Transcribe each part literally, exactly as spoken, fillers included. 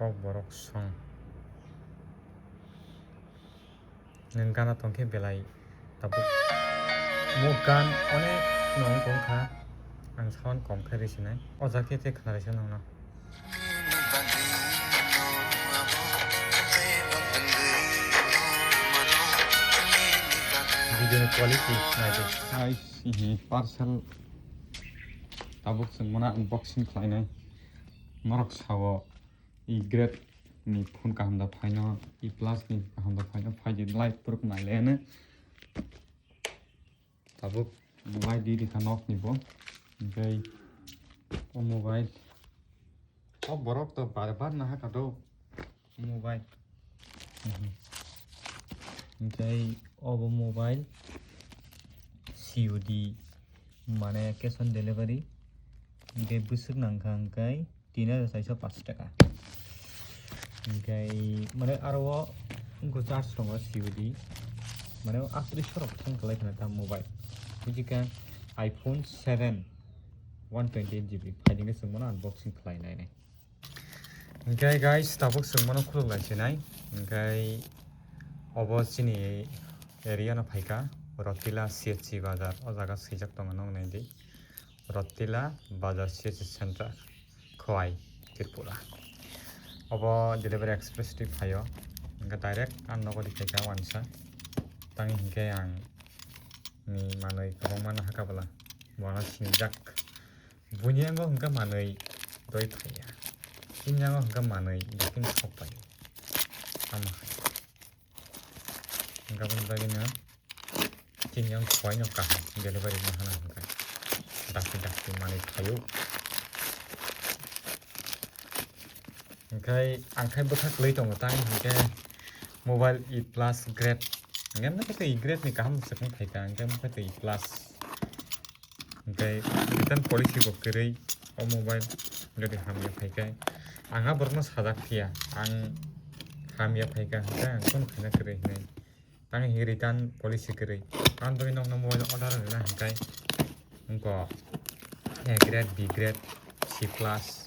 Kok borok song. Nwng gana tongkhe belai tabuk. Mo gan onek no wng tongkha. Ang sound kom khe risinai. O jaga khe tei khna risa nangno. Video ni quality naidi. Guys, ihi parcel tabuk chwng mano unboxing khlainai. Norok sao i grade ni phone kaham da phaino, i plus ni kaham da phaino, phaidi light proof nai lene. Tabuk light di dikha nok ni bo. Hingkai o mobile. O borok to bar bar naha ka do. Mobile. Mhm. Hingkai obo mobile C O D, mane cash on delivery. Hingkai bwswk nangkha hingkai tin hajar chairso pash taka. Hingkai mane aro o wngkha charge tongo C O D. Mane o aswk sorok thang kwlai khna ta mobile. Buji kha iPhone seven one twenty eight G B phaidi hwnkhe chwng mano unboxing khlai nai nai. Hingkai guys, tabuk chwng mano khuluk lai sinai. Hingkai obo chini area no phaikha, Rotila C H C bazar, o jaga swijak tongo, nong nai di. Rotila bazar C H C center, Khowai, Tripura. Obo delivery express twi phaio, hingkhe direct ang nogo di phaikha wansa. Tangwi hinkhe ang ni manwi kwbangma no hakha bwla, bono sinijak. Buini yango hwnkha manwi doi phaiya. Chini yango hwnkha manwi dakhin sok pai. Tamo hai. Hwnkha boni bagwino chini yang khowai no kaham delivery ma hana hwnkha. Dakti dakti manwi phaio. Hwnkhe ang khai bwkha kwlwi tongo tang hwnkhe mobile i plus grade. Hwnkhe bwkha i grade ni kaham swkang phaikha hwnkhe bwkha i plus. Hingkai return policy bo kwrwi o mobile jodi hamya phaikhe ang a borokno sajak phiya, ang hamya phaikha hwnkhe ang kono khaina kwrwi hinwi. Tang hi return policy kwrwi. Ang bagwi nokno mobile order rwna hwnkhe wngkha A grade, B grade, C plus,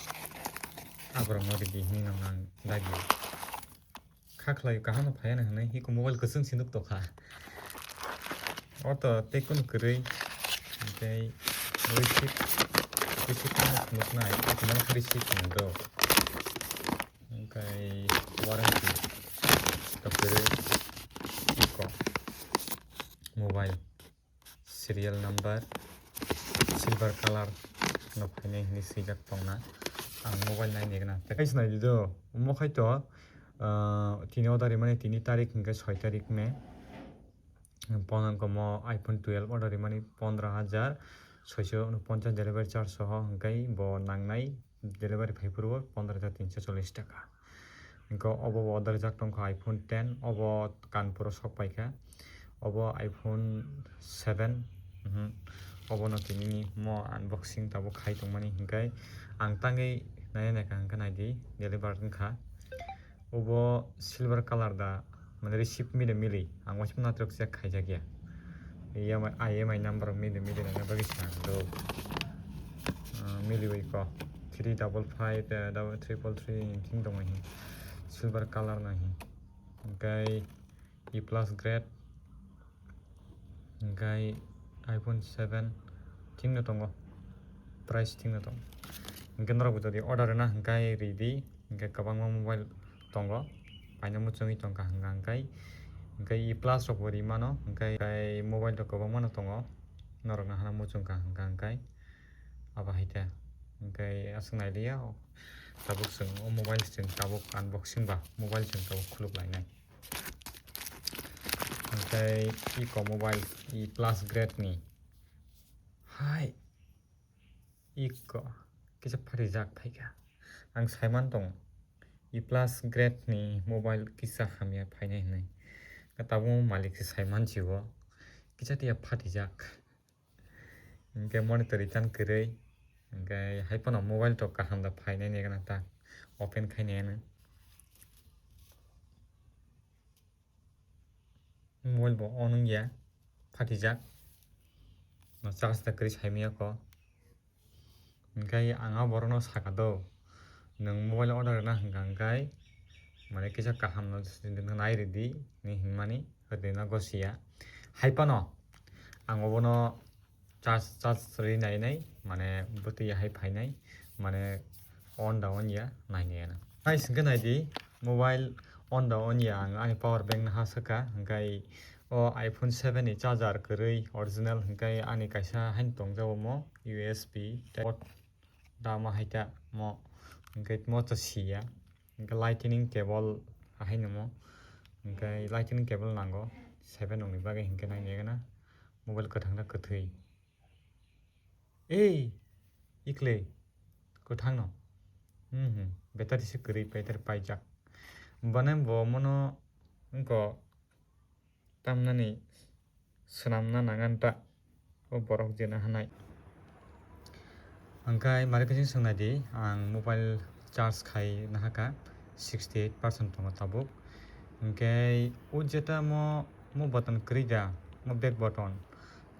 a borokno rwdi hinwi nokno ang dagi. Kha khlai kaham no phaiya na hinwi hiko mobile kwchwng se nuk tokha. O to tei kunu kwrwi, tei receipt, receipt no nuk nai, receipt no do. Hingkai warranty to kwrwi iko mobile. Serial number silver color no phainai hinwi swijak tongna. Ang mobile naini gana. Tei kaisa naidi do. Omo khai to, ah, tini order rimani tini tarik hingke soi tarik May. Pon-, komo iPhone twelve order rimani pondro hajar soiso ponchas delivery charge soho hingke bo nangnai delivery phai phuru pondro hajar tinso chollish taka. Hingke obo bo order jak tongkha iPhone ten, obo Kanpuro sok paikha. Obo iPhone seven, mhm, obono tini mo unboxing tabuk khai tongmani hingke ang tangwi nai naikha hingke naidi deliver wngkha. Obo silver color da, mane receipt mili mili, ang waisa natrok se khaijakya. E M I, E M I number mili mili nangna bagwi sa ang do. Ah, mili bai ko. Three double five, eh, double triple three, thing tong hi. Silver color na hi. Hingke E plus grade. Hingke iPhone seven thing no tongo. Price thing no tongo. Hingke norok bo jodi order rwna hingke ridi. Hingke kwbangma mobile tongo. Paino muchungwi tongkha hingka hingkai. Hingke E plus rok bo rimano. Hingke mobile rok kwbangma no tongo. Norok no hana muchungkha hingka hingkai. Abo hai khe. Hingke aswk nailiya. Tabuk chwng o mobile chwng tabuk unboxing ba mobile chwng tabuk khuluk lainai. Hingke iko mobile E plus grade ni. Hai. Iko kisa pharijak phaikha. Ang saiman tong E plus grade ni mobile kisa hamya phainai hinwi. Tabuk malik se saiman si o. Kisa tiya phatijak. Hingke monitor return kwrwi. Hingke hai phano mobile rok kaham da phainai ni gana ta open khainai ano. Mobile bo on wngya, phatijak. No charge da kwrwi saimanya ko. Hingke ang a borokno saka do. Nwng mobile order rwna hwnkha hwnkhe, mane kisa kaham no nai rwdi hinwi hinmani, rwna gosi ya. Hai phano ang obono charge, charge rwi nai nai, mane bwtwi hai phainai, mane on da on ya nai nai ano. Hai hwnkhe nai di, mobile on da on ya, ang ani power bank no ha swkha, hwnkhe o iPhone seven ni charger kwrwi original, hwnkhe ani kaisa haino tongjago mo U S B port. Da ma hai ta mo, hwnkhe mo to siya, hwnkhe lightning cable ahai nw mo, hwnkhe lightning cable nango seven rok ni bagwi, hwnkhe nai nai gana mobile kwthang na kwthwi. Ei, ikle kwthang no, hmm, hmm, battery se kwrwi, battery paijak, bane bo mono wngkha. Tamnani swnamna nangan ta o borok jena hanai. Hwnkhe mari khe swng nai di, ang mobile charge khai nahaka sixty eight percent tongo tabuk. Hwnkhe o jeta mo, mo button kwrwi da, mo back button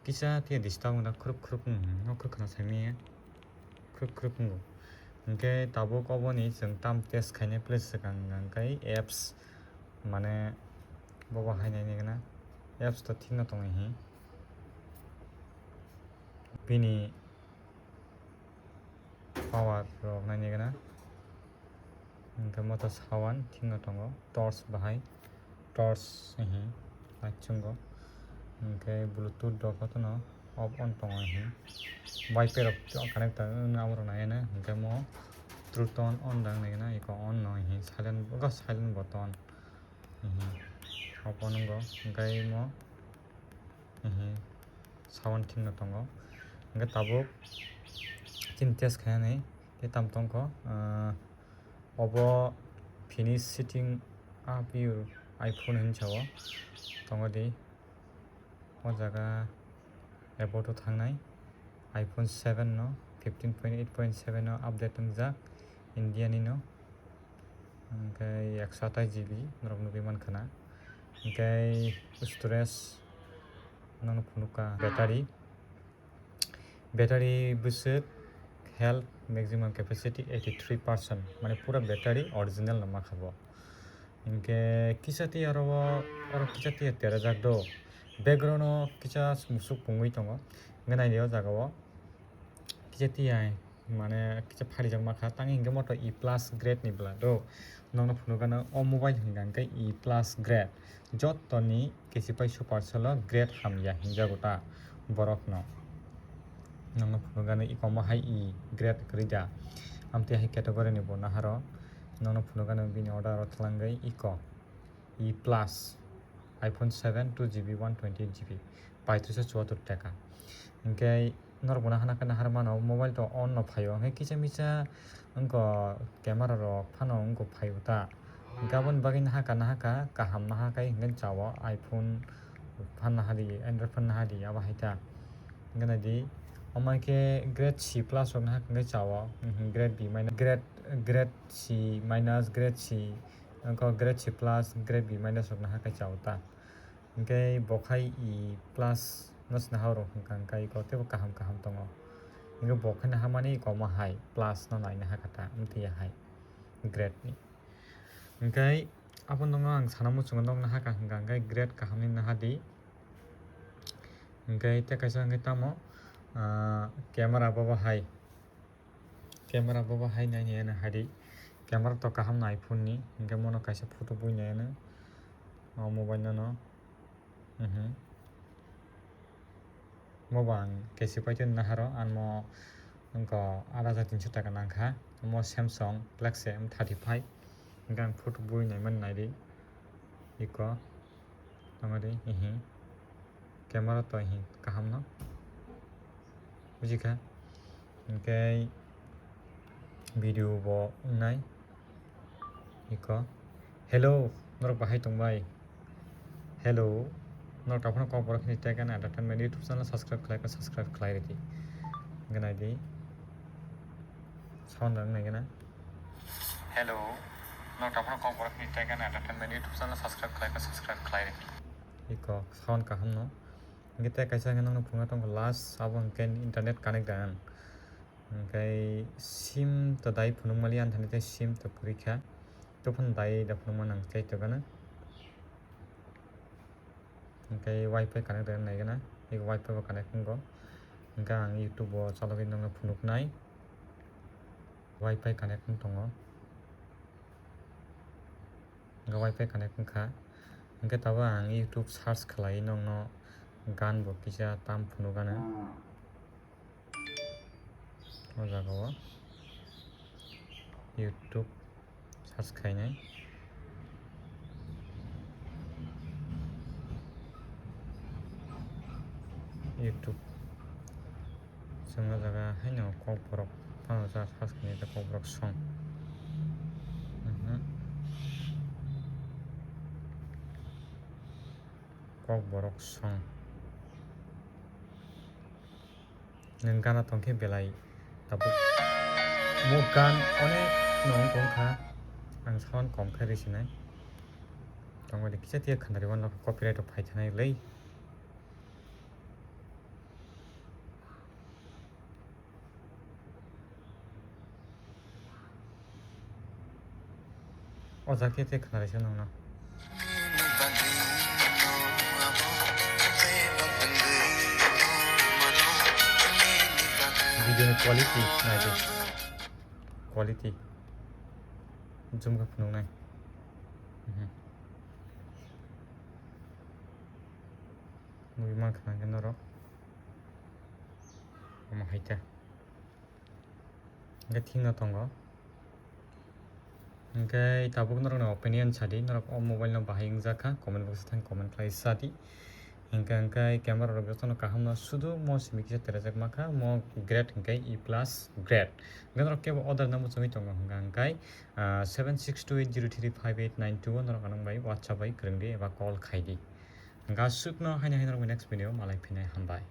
kisa phiya disturb wngna khuruk khuruk wng, no khuruk khna saimanya. Khuruk khuruk wngo. Hwnkhe tabuk oboni chwng tam test khainai place swkang hwnkhe apps, mane bobo hai nainai gana apps to thikno tongwi hi. Bini power rok nainai gana. Hwnkhe moto sawan thikno tongo, torch bahai, torch, mhm, achungo. Hwnkhe Bluetooth rok jotono off on tongo, mhm. Wiper rok connect wng abo rok nai nai, hwnkhe mo true tone on dang nai gana, eko on no, mhm, silent, eko silent button, mhm, off on wngo, hwnkhe mo, mhm, sound thikno tongo. Hwnkhe tabuk chini test khainani tei tamo tongkho, ah, obo finish setting up your iPhone hinwi sao. Tongo di o jaga about o thangnai iPhone seven no fifteen point eight point seven no update wngjak India ni no. Hwnkhe ekso atais G B norok nugwi mankha na. Hwnkhe storage nono phunukha battery. Battery bwswk health maximum capacity eighty three percent, mane pura battery original no makha bo. Hwnkhe kisa tei oro o, oro kisa tei terajak do. Background o kisa musuk pungwi tongo. Hwnkhe nai di o jaga o. Kisa tiyai, mane kisa pharijak ma kha, tang hingke moto E plus grade ni bwla do. Nokno phunukgano o mobile hingka hingke E plus grade. Jotoni kesipai super cell o grade hamya hinjago ta borokno. Nokno phunukgano ikomo hai E grade kwrwi da. Amtwi hai category ni bo naharo. Nokno phunukgano bini order o twlangwi iko. E plus, iPhone seven two G B one twenty eight G B, paitruisa chuatur taka. Hingke norok bo nahana khe nahar mano, mobile to on no phaio, hingke kisa misa wngkha camera rok phano wngkha phaio ta. Hingke aboni bagwi nahaka nahaka kaham nahakai hingke chao iPhone phan nahadi, Android phan nahadi abo hai ta. Hingke naidi, omo hai khe grade C plus rok nahaka hingke chao, mhm, grade B minus, grade, grade C minus, grade C, wngkha grade C plus, grade B minus rok naha khe chao ta. Hingke bo khai E plus no se naha rok hingka hingka iko teibo kaham kaham tongo. Hingke bo khai naha mani iko omo hai plus no nai naha kha ta, wngtwi ya hai grade ni. Hingke abo no ang sana muchungo nog naha kha hingka hingke grade kaham ni naha di. Hingke tei kaisa hingke tamo, ah, camera bo bo hai. Camera bo bo hai nai nai ano hai di. Camera to kaham no iPhone ni, hingke mono kaisa photo bui nai ano. O mobile no no. Mhm. Mo bo ang kesi paitoni naharo, ang mo wngkha aat hajar tinso taka nangkha. Mo Samsung Galaxy M thirty five. Hingke ang photo bui nai mani nai di. Iko. Tongodi, ihi. Camera to ihi kaham no. Bujikha. Hingke video bo wngnai. Iko. Hello, norok bahai tongbai? Hello. Norok taphano kok borok hini tag and entertainment YouTube channel subscribe khlai kha, subscribe khlai ridi. Hingke nai di. Sound rok wngnai gana. Hello. Norok taphano kok borok hini tag and entertainment YouTube channel subscribe khlai kha, subscribe khlai ridi. Iko sound kaham no. Hingke tei kaisa hingke nokno phunga tongkha last abo hingke internet connect da ang. Hingke sim to dai phunuk mali, ani thani tei sim to kwrwi kha. To phano dai da phunuk mano ang tei to gana. Hingke wifi connect rwna nai gana. Ego wifi bo connect wngkha. Hingke ang YouTube o chalogwi nongno phunuk nai. Wifi connect wng tongo. Hingke wifi connect wngkha. Hingke tabuk ang YouTube search khlai nongno gan bo kisa tam phunuk gana. O jaga o YouTube search khainai. YouTube. Chwng o jaga haino Kokborok phano search khainai, Kokborok song. Mhm. Kokborok song. Nwng gana tongkhe belai tabuk. Mo gan onek no wng tongkha. Ang sound kom khe risinai. Tongmani kisa tiya khanari wan copyright rok phai thanai lei. O jaga khe khe khnarisa nongno. Video ni quality nai di. Quality. Zoom khe phunuknai. Mhm. Nugwi mankha hwnkhe norok. Omo hai khe. Hingke thik no tongo. Hingke tabuk norokni opinion sadi, norok o mobile no bahai wngjakha, comment box o thang comment khlai sadi. Hingke hingke camera rok jotono kaham no sudu, mo simi kisa terejak makha, mo grade hingke E plus grade. Hingke norok kebo order no muchungwi tongo hingka hingke, ah, seven six two eight zero three five eight nine two o norok anang bai WhatsApp bai kwrwngdi eba call khaidi. Hingke aswkno haino haino norokni next video malai phinai, hambai.